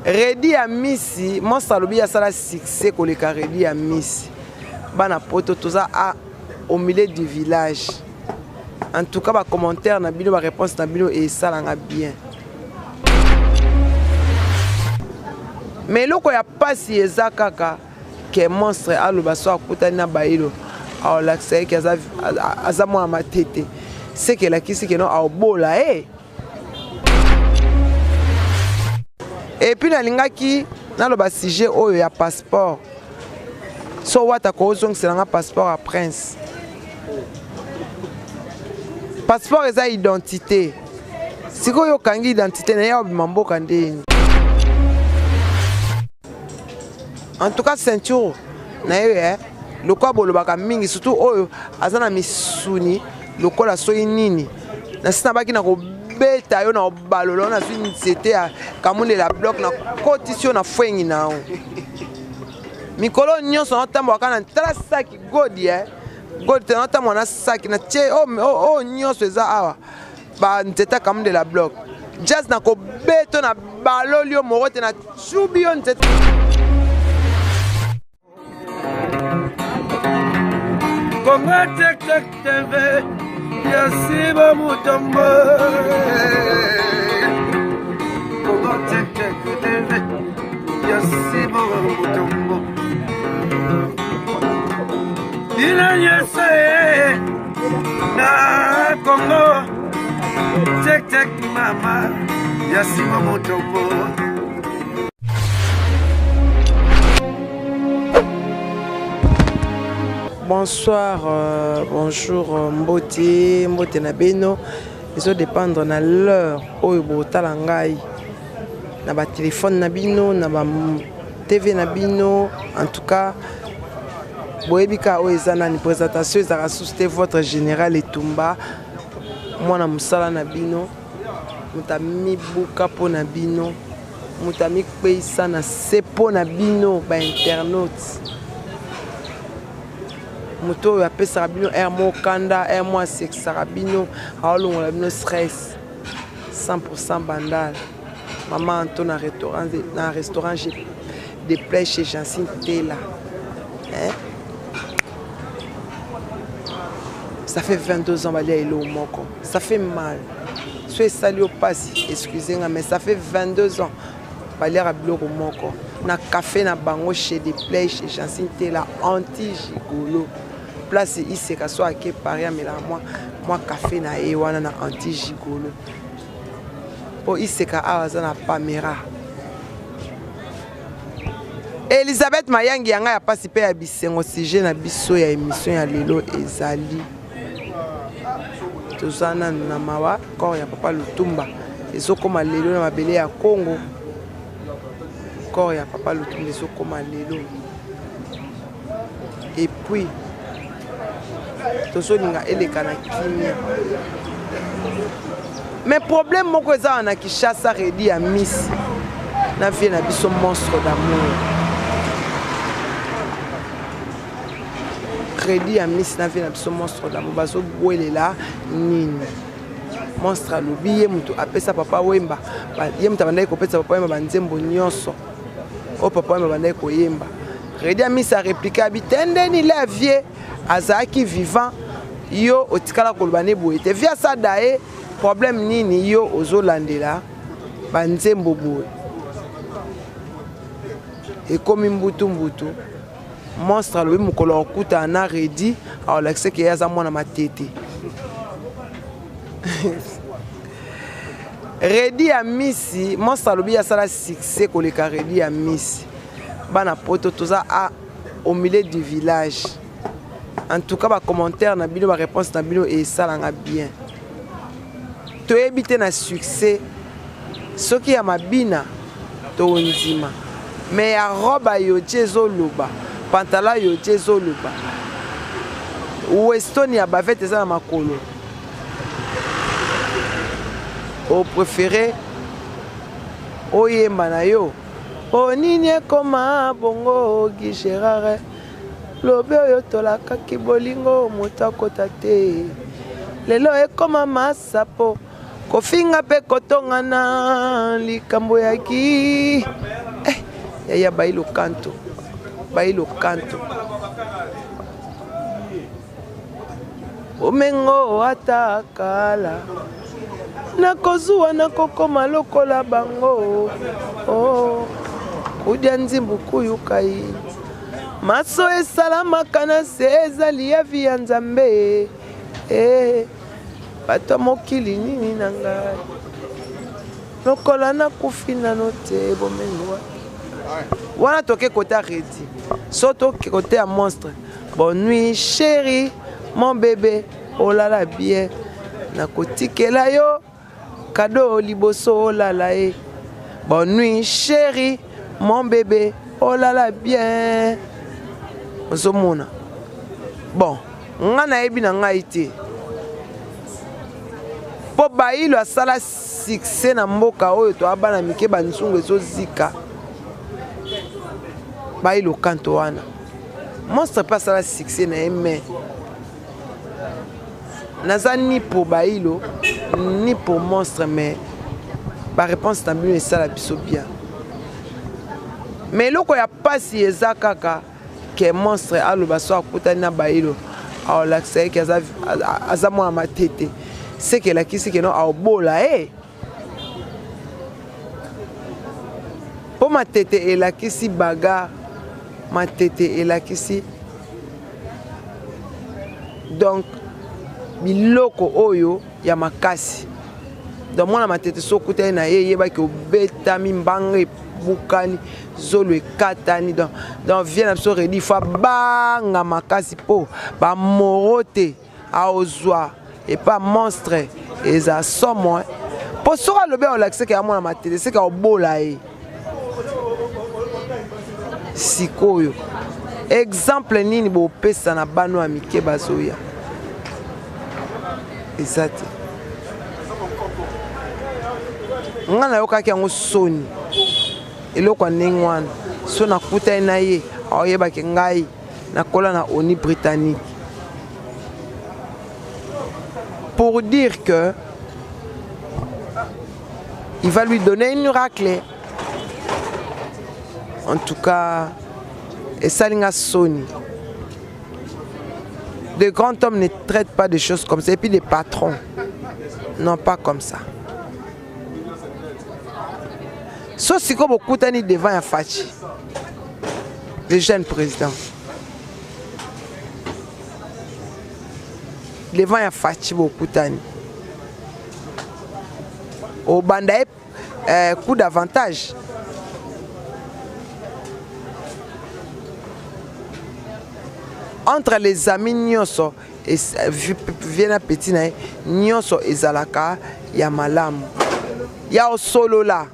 Redi ya misi monstre alobi asala succès koleka Redi ya misi. Bana poto toza a au milieu du village. En tout cas ba commentaires na bino ba réponse na bino esalanga bien. Mais eloko ya pasi eza kaka ke monstre aloba so akutani na bayilo aolakisa ye ke aza, aza mwana matete seke elakisi ke no aobola e eh. epuis nalingaki naloba sujet oyo ya passeport so wata kozongisela nga passeport ya prince passeport eza identité sikoyo okangi identité na ye obima mboka ndeni En tout cas ceinture na ye eh, lokola bolobaka mingi surtout oyo aza na misuni lokola soki nini nasi nabaki na kobeta yo na obalola yo nazwi nzete ya kamundela bloc na kotisi yo na fwengi na yo mikolo nyonso naotambolaka na tala saki godi eh. godi te naotambola na saki na tie oyo oh, oh, oh, nyonso eza awa ba nzete akamundela bloc jazz na kobeto na baloli yo moko te na cubi yo nzete. Congo Tek Tek TV ya Siba Mutombo Congo Tek Tek TV ya Siba Mutombo Bino nyonso na Congo Tek Tek mama ya Siba Mutombo. Bonsoir, euh, bonjour euh, mbote, mbote na bino. Ezo dépendre na l'heure oyo botala ngai na ba téléphone na bino, na ba TV na bino, en tout cas boyebi kaka oyo eza nani présentation ezalaka susu te votre général etumba mwana mosala na bino moto amibuka mpo na bino moto amikweisa na se mpo na bino bainternaute moto oyo apesaka bino aire moko kanda aire moko asekisaka bino aolongola bino stress 100 bandal mama anto na restaurant, na restaurant de play chez Jancine Tela hein? Ça fait 22 ans balia eloko moko ça fait mal so esali yo mpasi excuse nga mais ça fait 22 ans baliaka biloko moko na café na bango chez de play chez Jancine Tela anti gigolo place iseka so ake Paris amelaka mwa mwa café na ye wana na anti gigolo mpo iseka awa aza na pamera Elisabeth Mayangi yanga ya pasi pe ya bisengo sujet na biso ya émission ya lelo ezali toza nanu na mawa corps ya papa Lutumba ezokoma lelo na mabele ya Congo corps ya papa Lutumba ezokoma lelo et puis tozolinga eleka na kimia mais problème moko eza na Kinshasa redi ya miss na vie na biso monstre d'amour crédit ya miss na vie na biso monstre d'amour bazobwelela nini monstre alobi ye moto apesa papa wemba ye moto abandaki kopesa papa wemba banzembo nyonso oyo papa wemba abandaki koyemba redi ya miss areplike abi te ndeni le vie azalaki vivant yo otikala koloba ne boye te vie asada ye problème nini yo ozolandela banzembo boye ekomi mbutu mbutu monstre alobi mokolo akokutana na redi akolakisa ke ye aza mwana matete redi ya misi monstre alobi asala succès koleka redi ya misi bana poto toza a au milieu du village en tout cas bacommentaire na bino baréponse na bino esalanga bien toyebi te na succès soki ya mabina tondima me ya robe ayotie ezoloba pantala ayotie ezoloba weston ya bavete eza na makolo opréféré oyemba na yo o nini ekoma bongo Guy Gérard lobi oyo tolakaki bolingo moto akota te lelo ekoma masapo. Kofinga mpe kotongana likambo ya ki eh, yaya bayi lokanto bayi lokanto omengo ata kala nakozuwa nakokoma lokola bango oh, kudia nzimbu kuyukai maso esalamaka na se ezali ya vi ya nzambe eh, bato ya mokili nini na ngai lokola nakufi nano te bomengo wapi wana toke kota redi so toke kote ya monstre bonne nuit chéri mon bébé olala bien nakotikela yo kado liboso olala ye bonne nuit chéri mon bébé olala bien ozomona bon nga nayebi na ngai te mpo bailo asala succès na mboka oyo toa bana mike banzungu ezozika bailo kanto wana monstre mpe asala succès na ye mais naza ni pour bailo ni pour monstre mais baréponse na bino esala biso bien mais eloko ya mpasi eza kaka ke monstre aloba so akutani na bailo aolakisa ye ke aza, aza mwana matete seke elakisi ke no aobola ye mpo matete elakisi bagar matete elakisi donc biloko oyo ya makasi donc mwana matete so okutani na ye yebaki obetami mbanga ebukani zolo ekatani donc, donc vie na biso redi fo abanga makasi mpo bamoro te aozwa epa monstre eza somo mpo soki alobi aolakisaka ya mwana matete seke aobola ye sikoyo exemple nini bopesa na bano ya mike bazoya eza te ngai nayokaki yango soni eloko ya ndenge wana so nakutani na ye aoyebaki ngai nakola na oni britannique pour dire que il va lui donner une raclée en tout cas esali nga soni de grands hommes ne traitent pas des choses comme ça et puis des patrons non pas comme ça so sikoyo bokutani devant ya faci le jeune président devant ya faci bokutani obanda ye eh, coup d'avantage entre les amis nyonso vie na petit na ye nyonso ezalaka ya malamu ya osolola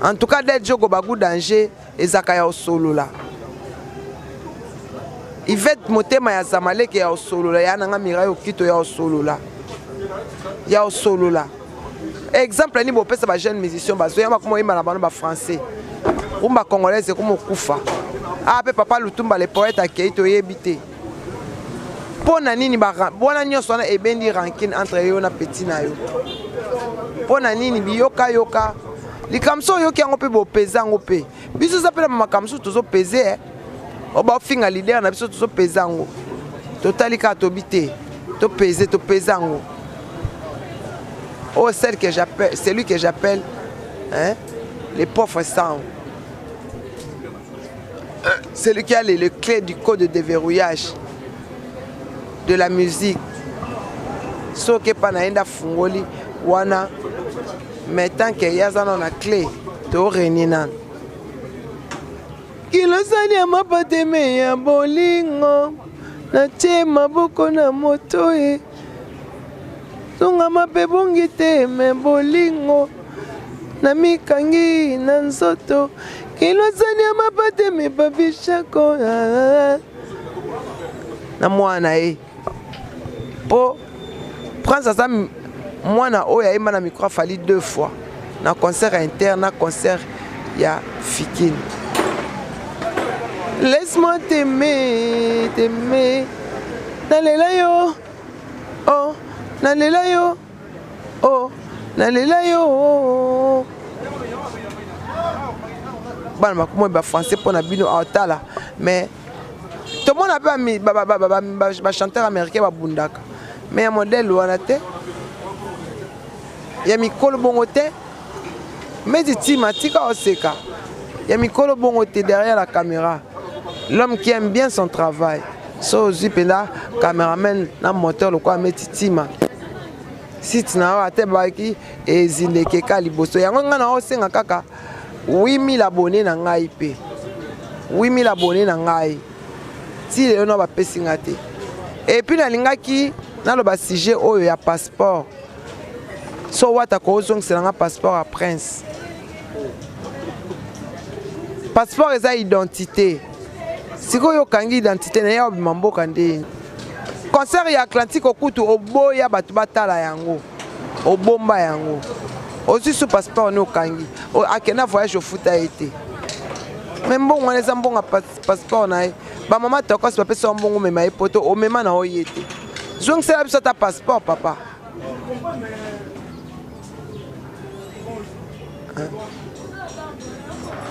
en tout cas del jogo bagu danger ezalaka ya osolola Yvette motema ya zamaleke ya osolola ya nanga mirai okito ya osolola ya osolola exemple nini bopesa ba jeune musicien bazoya bakoma oyemba na bango ba français rumba congolaise ekoma okufa a ah, mpe papa lutumba le poète akei toyebi te mpo na nini wana nyonso wana ebendi rancune entre yo na petit na yo mpo na nini biyokayoka likambo so oyoki yango mpe bopeza yango mpe biso eza mpe na makambo mosusu tozopeze eh. oyo baofinga leader na biso tozopeza yango totali kaka tobi te topeze topeza yango oyo celle que j'appelle celui que j'appelle hein, les pauvres sang celui qui a les, les clés du code de déverrouillage de la musique soki epa na ye nde afungoli wana mais tant que ye aza nano na clé torenie nano kilosani ya mapateme ya bolingo natie maboko na moto e zongama mpe bongi te me bolingo namikangi na nzoto kilosani ya mapateme papishako na mwana ye mpo prince aza mwana oyo ayemba na micro afali deux fois na concert ya inter na concert ya fikini laisse-moi t'aimer t'aimer nalela yo oh nalela yo oh Nalela yo. Bana bakomo ba français pona bino atala mais tomona mpe bachanteur américain babundaka mais ya modèle wana te ya mikolo bongo te meti tima tika oseka ya mikolo bongo te derrière la caméra l'homme qui aime bien son travail so ozwi mpenza cameraman na moteur lokola meti tima site na yo ata ebaki ezindeke ka liboso yango ngai na osenga kaka 8000 abonné na ngai mpe 8000 abonné na ngai ti lelo na bapesi nga te epuis nalingaki naloba sujet oyo ya passeport so wata kozongisela nga passeport ya prince passeport eza identité sikoyo okangi identité na ye obima mboka ndeni concert ya atlantique okutu oboya bato batala yango obomba yango ozwi su passeport ni okangi akenda voyage ofuta ye te me mbongo wana eza mbongo ya passeport na ye bamama tokos bapesa yo mbongo omema ye poto omema na yo ye te zongisela biso ata passeport papa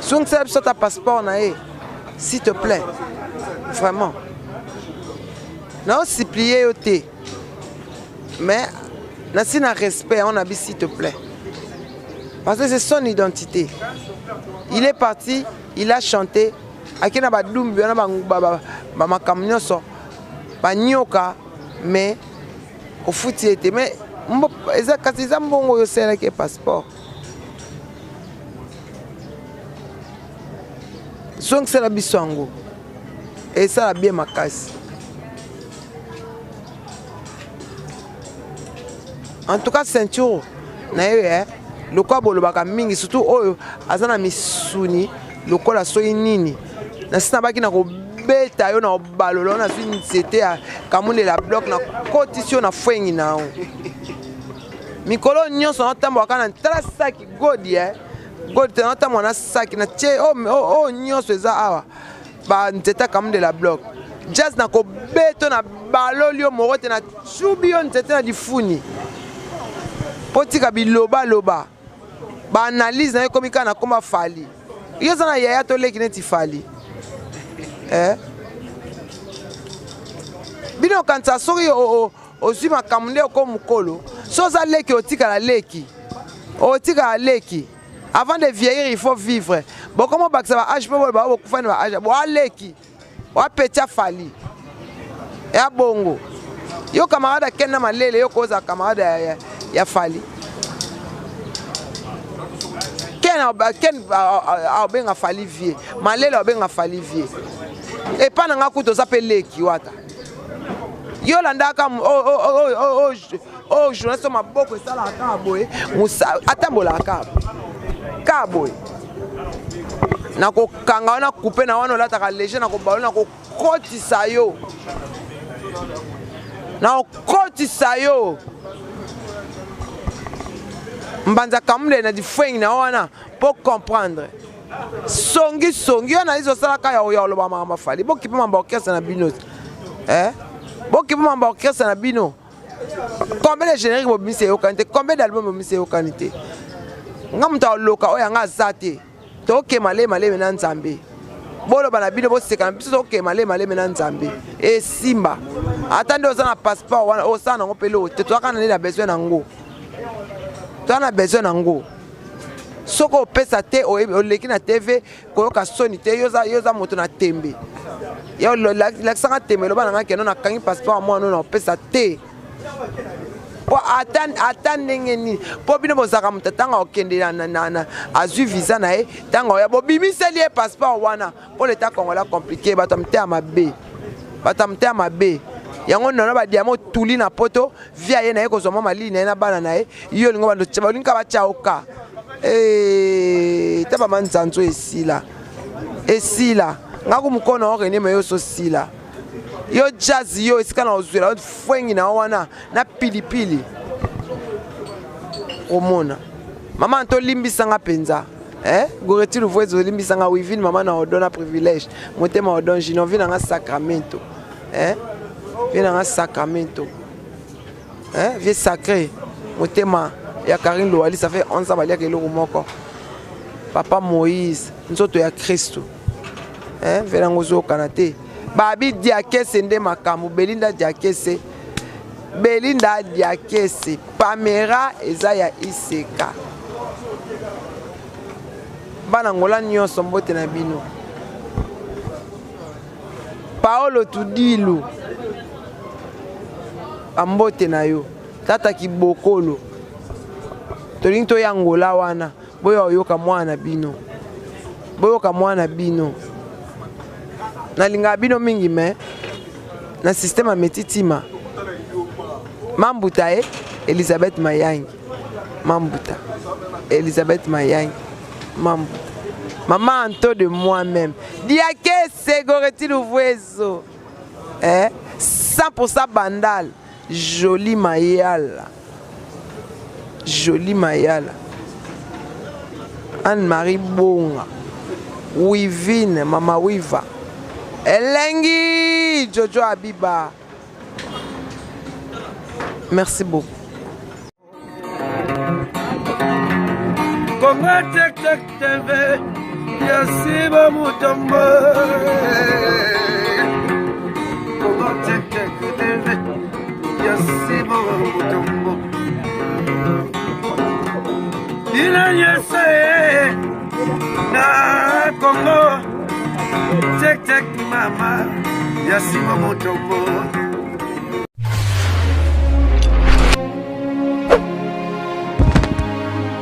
zongisela biso ata passeport na ye s'il te plaît vraiment naosupplie yo te mais nasi na respect yango na bi s'il te plaît parce que c'est son identité il est parti il a chanté ake na badumbi wana bamakambo nyonso banyoka mais ofuti ye te mais eza kasi eza mbongo oyo osalelaki ye passeport zongisela biso yango esala bien makasi en tout cas ceinture na ye eh, lokola bolobaka mingi surtout oyo aza na misuni lokola soki nini nasi nabaki na kobeta yo na obalola yo nazwi nzete ya kamundela bloc nakotisi yo na fwengi na yo mikolo nyonso natambolaka na tala saki godi eh. godi te natambola na saki na tie oyo oh, oh, oh, nyonso eza awa banzete ya kamundela bloc jazz nakobeto na baloli yo moko te na cubi yo nzete na lifuni mpo tika bilobaloba baanalyse na yo ekomi kaka nakoma fali yo oza na yaya to leki neti fali eh? bino okanisa soki ozwi makambo nde oko mokolo so oza leki otikala leki otikala leki avant de vieillir il faut vivre bokoma obakisa ba age mpo boloba bokufa na ba age boaleki wapetia fali ya bongo yo camarade akenda malele yo kozala camarade ya, ya, ya fali ken ken aobenga fali vie malele aobenga fali vie epa na nga kutu oza mpe leki wata yo landaka oyo journaliste maboko esalaka kaka boye atambolaka kaka kaka boye nakokanga wana coupe na wana olataka léger nakobalo nakokotisa yo nakokotisa yo mbanza kamule na difwengi na wana mpo comprendre songi songi yo analyse osalaka ya oya oloba makambo afali bokipe mambo orchestre na bino eh? bokipe mambo orchestre na bino combien de générique bobimisi eyokani te combien d'album bobimisi eyokani te nga moto aloka oyo yanga aza te toke maleme maleme na nzambe boloba na bino boseka na biso toke maleme maleme na nzambe esimba ata nde oza na passeport wana osala nango mpe eloko te tozaka na nde na besoin nango toza na besoin nango soki opesa te oleki na tv koyoka soni te yo oza moto na tembe yo lakisanga tembe eloba na ngai keno nakangi passeport ya mwana oyo na opesa te mpo ata, ata ndenge nini mpo bino bozalaka moto ntango akokende azwi visa na ye ntango oya bobimiseli ye passeport wana mpo leta congolais compliqué bato ya motema mabe bato ya motema mabe yango nono badiama otuli na poto vie aye na ye kozwa mwa malili na ye na bana na ye yo olingo balingi ka batya oka eh, ta bama nzanzo esila esila nga ku mokono o rene me yo ososila yo jazz yo esika na ozwela yo fwengi na yo wana na pilipili omona mama tolimbisa nga mpenza eh? goreti luvuezi olimbisa nga wivine mama na odon na privilège motema odon junior vi na nga sacramento eh? vie na nga sacramento eh? vie sacré motema Ya Karine Lowali, ça fait 11 ans baliaka eloko moko. Papa Moïse, nzoto ya Kristo. Hein, vela ngo zokana te. Babi Diakese nde makambo, Belinda Diakese. Belinda Diakese, Pamera eza ya Iseka. Bana Angola nyonso mbote na bino. Paolo Tudilu bambote na yo tata kibokolo tolingi toya Angola wana boya oyoka mwana na bino boyoka mwana na bino nalingaka bino mingi me na système ya metitima mambuta e Elizabeth Mayangi mambuta Elizabeth Mayangi mambuta mama Anto de moi-même Diakese Goreti Luvuezo eh 100% Bandal Jolie Mayala Jolie Mayala Anne-Marie Bonga Wivine Mama Wiva Elengi Jojo Abiba Merci beaucoup. Congo Tech Tech TV ya Siba Mutombo. Congo Tech Tech TV ya Siba Mutombo. Ina nyese na Congo Tech Tech mama ya Siba Mutombo.